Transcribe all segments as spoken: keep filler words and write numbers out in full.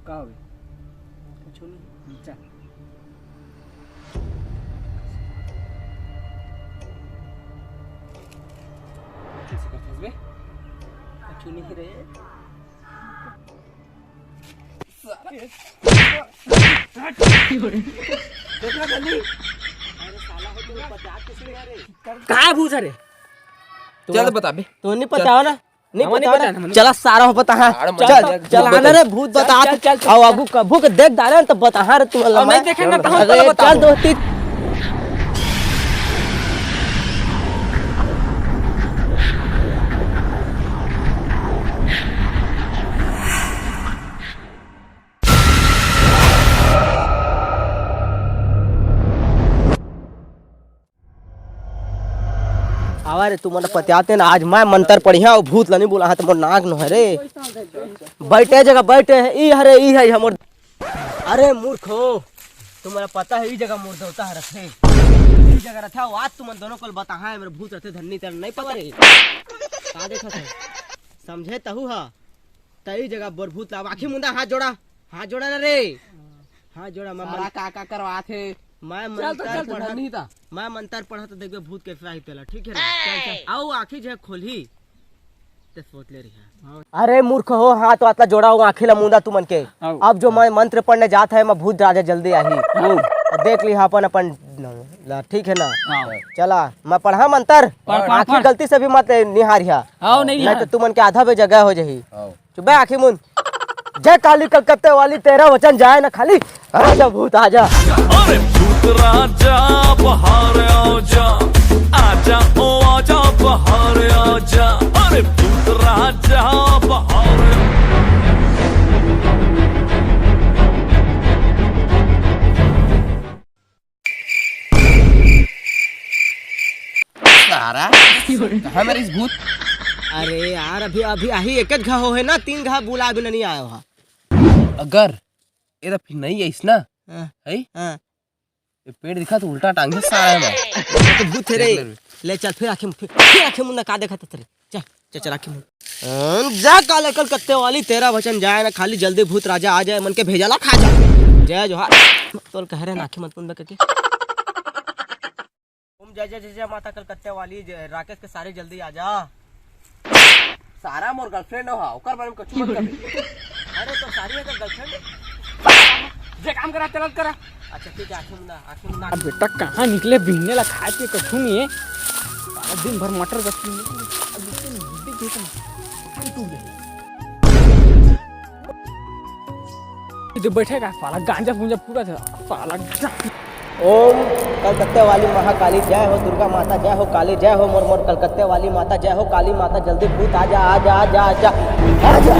का होगे? कुछ नहीं। चल। कैसे करथस बे? कुछ नहीं रे। देखा जल्दी। अरे साला हो, तू बता किसी ने रे। कहाँ है भूत रे? चल बता बे। तो नहीं पता हो ना? नहीं पता ना? चला सारा हो पता है। चल, चल, आना रे, भूत बता। चल, चल, चल। आओ, आगू कभू के देख डाले न, तो बता रे, तुम और लम्बा। नहीं देखे ना, तो हम अरे, चल, दोस्ती। आवा रे, तुमन पतियाते ना, आज मैं मंत्र पढ़िया, अउ भूत ल नहीं बोला है, तो मोर नाक नो है रे। बैठे जगह बैठे है, ई हरे, ई है हमर। अरे मूर्खो, तुम्हारा पता है, ई जगह मोर देवता है रथे, ई जगह रथे, आज तुमन दोनों को बताहा है, मेरे भूत रथे धन्नी तेरा नहीं पता रे। का देखा था? समझे तहू हा? तई जगह बोर भूत ला आँखी मुंदा, हाथ जोड़ा, हाथ जोड़ा ना रे, हाथ जोड़ा। मैं सारा मन- का का करवात हे। मैं चल तो मंतर चल तो पढ़त, नहीं था। मैं मंतर पढ़त तो देखबे भूत कैसे आही तेला, ठीक है ना? चल, चल। आओ आँखी जे खोलही, ते सोच ले रही है। अरे मूर्ख हो, हाथ वात ला जोड़ा हो, आँखी ला मुंदा तुमन के। आओ। अब जो मैं मंत्र पढ़ने जात है, मैं भूत राजा जल्दी आही। आओ। तो देख लिहा अपन, अपन ला, ठीक है ना? आओ। चला, मैं पढ़ा मंतर। पढ़, पढ़, आँखी पढ़। गलती से भी मत निहारिहा। आओ, नहीं नहीं निहार। तो तुमन के आधा बे जगह हो जाही। आओ। चुप बे, आँखी मुंद। जय काली कलकत्ते वाली, तेरा वचन जाए ना खाली। आजा भूत आजा। अरे भूत राजा बाहर आजा, आजा ओ आजा बाहर आजा। अरे भूत राजा बाहर। सारा कहाँ मेरे इस भूत? अरे यार, अभी अभी आही एक घा हो है ना, तीन घा बुला अभी नहीं आया हुआ। अगर ये तो फिर नहीं आइस ना, हाँ। है? हाँ। ये पेड़ दिखा तो उल्टा टांग है सारा है मैं। तो भूत है रे। देख ले। ले चल, फिर आँखें, फिर, फिर आँखें मुन्ना का देखा था तेरे। चल, चल, चल, आँखें मुन्ना। हम जा काले कलकत्ते वाली, तेरा वचन जाए ना खाली, जल्दी भूत राजा आ जाए, मन के भेजा ला खा जा। जय जोहार। तोल कह रहे ना, आँखें मत मुंदा करके। ओम जय जय जय जय माता कलकत्ते वाली, जय राकेश के सारे जल्दी आ जा। सारा मोर गर्लफ्रेंड हो, ओकर बारे में कुछ मत कर। अरे तो सारी है तो गर्लफ्रेंड। जे काम करा, चलत करा। अच्छा ठीक है, आँखें मुंदा, आँखें मुंदा। अब बेटा कहाँ निकले बिहने ला खाए पिए कछु नहीं है। सारा दिन भर मटर बस अब इससे नहीं, देख, देख, देख, टूट गया। इधर बैठेगा साला, गांजा गुंजा फूका था साला। ओम कलकत्ते वाली महाकाली जय हो, दुर्गा माता जय हो, काली जय हो, मोर मोर कलकत्ते वाली माता जय हो, काली माता जल्दी भूत आजा, आजा, आजा, आजा, आजा।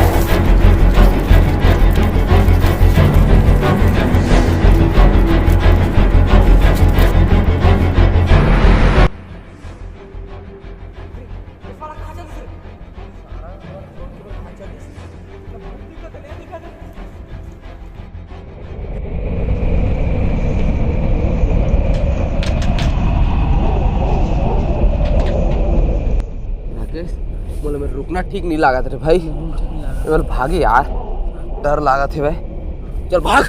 राकेश, मोला में रुकना ठीक नहीं लागत रे भाई। मोला भागे यार, डर लागत हे भाई। चल भाग।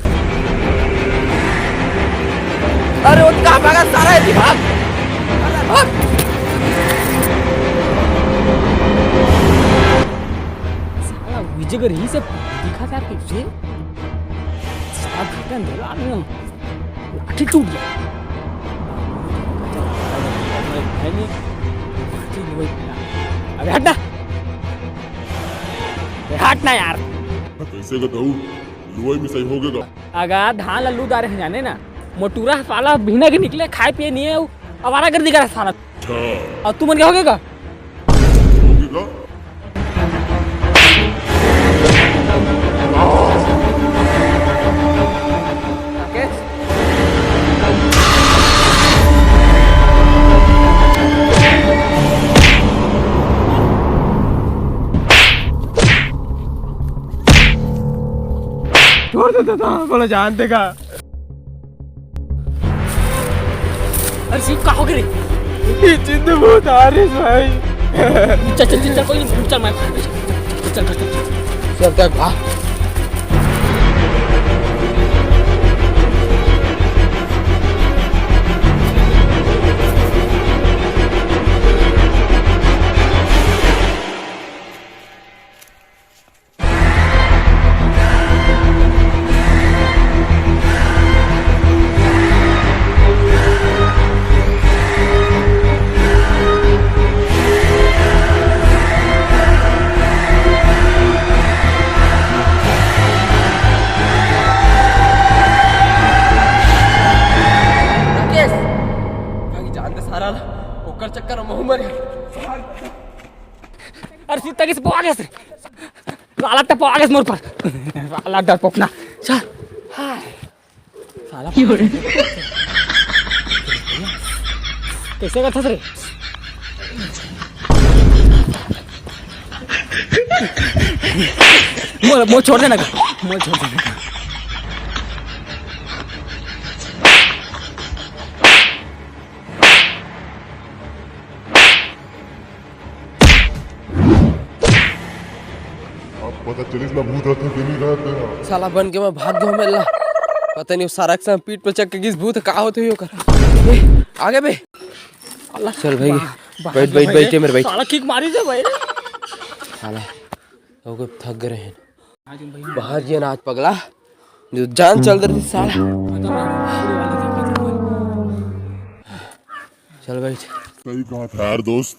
अरे वो कहाँ भागा सारा है, भाग। अरे भाग। साला वही जगह रही से दिखा था तुझे। साला घटन दिला नहीं। लाठी टूट गया। अबे हट ना। अबे हट ना यार। कैसे का दऊ? लुवई मिसाई हो गया। अगर धान ला लू डारे हैं जाने ना, मोटूरा साला बिना के निकले, खाए पिए नहीं है, वो आवारागर्दी करा साला। अच्छा। और तू मन के हो गया का? हो गया का? छोड़ दे दादा, बोला जान देगा। अरे शिव, का हो गया रे? ये जिंद बहुत आ रही है भाई। चल, चल, चल, चल, कोई नहीं, चल, मैं, चल, चल, चल, चल। चल, चल, भाग। अरे सीता किस पो आ गया से? साला टपो आ गया मोर पर। साला डरपोकना। चल। हाय। साला कैसे करता रे? मोर, मोर छोड़ देना का। मोर छोड़ देना का। अब पता चलिस ना भूत रहते कि नहीं रहते। साला बन के मैं भाग गया मेला। पता नहीं वो सारा के साथ पीठ पे चढ़ के किस भूत का होते हुए कर। ए, आगे बे। चल भाई, बा-, बैठ, बैठ, भाई। बैठ, मेरे बैठ। साला किक मारी दे भाई। साला, ओके, थक गए हैं। बाहर ये ना आज पगला, जो जान चल रही थी साला। चल बैठ। सही कहा था यार दोस्त।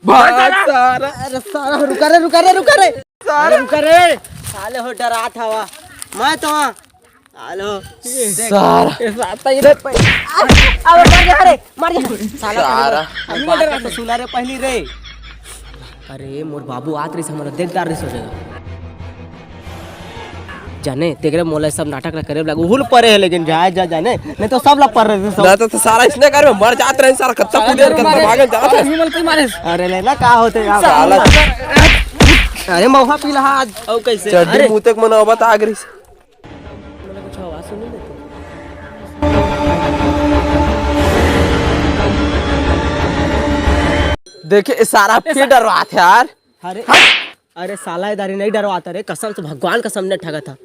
भाग सारा। अरे सारा, रुका रे, रुका रे, रुका रे। सारा। अरे रुका रे। साले हो डरात हवा। मैं तो सालो। सारा। ए, साता ही रे। अब मर जा रे, मर जा। साला सारा। अब बात तो सुना रे पहली रे। अरे मोर बाबू आत रहिस, हमला देखदार रहिस हो जाएगा। जाने, तेकरे मोला सब नाटक ला करे लागू। हुल परे है, लेकिन जाए जा जाने, नहीं तो सब ला पर रहे सब। ना तो, तो सारा इसने कर में मर जात रहे, सारा कत्ता कूदे, कत्ता भागे जात रहे। अरे लेना का होते यार? साला। अरे मौहा पी लहा आज। औ कैसे? चड्डी अरे। मुँह तक मना बता आग रही। मतलब कुछ आवाज सुन नहीं देते? देखे, सारा फिर डरवात है यार। अरे, अरे साला, ए दारी नहीं डरवाता रे, कसम से भगवान का सामने ठगा था।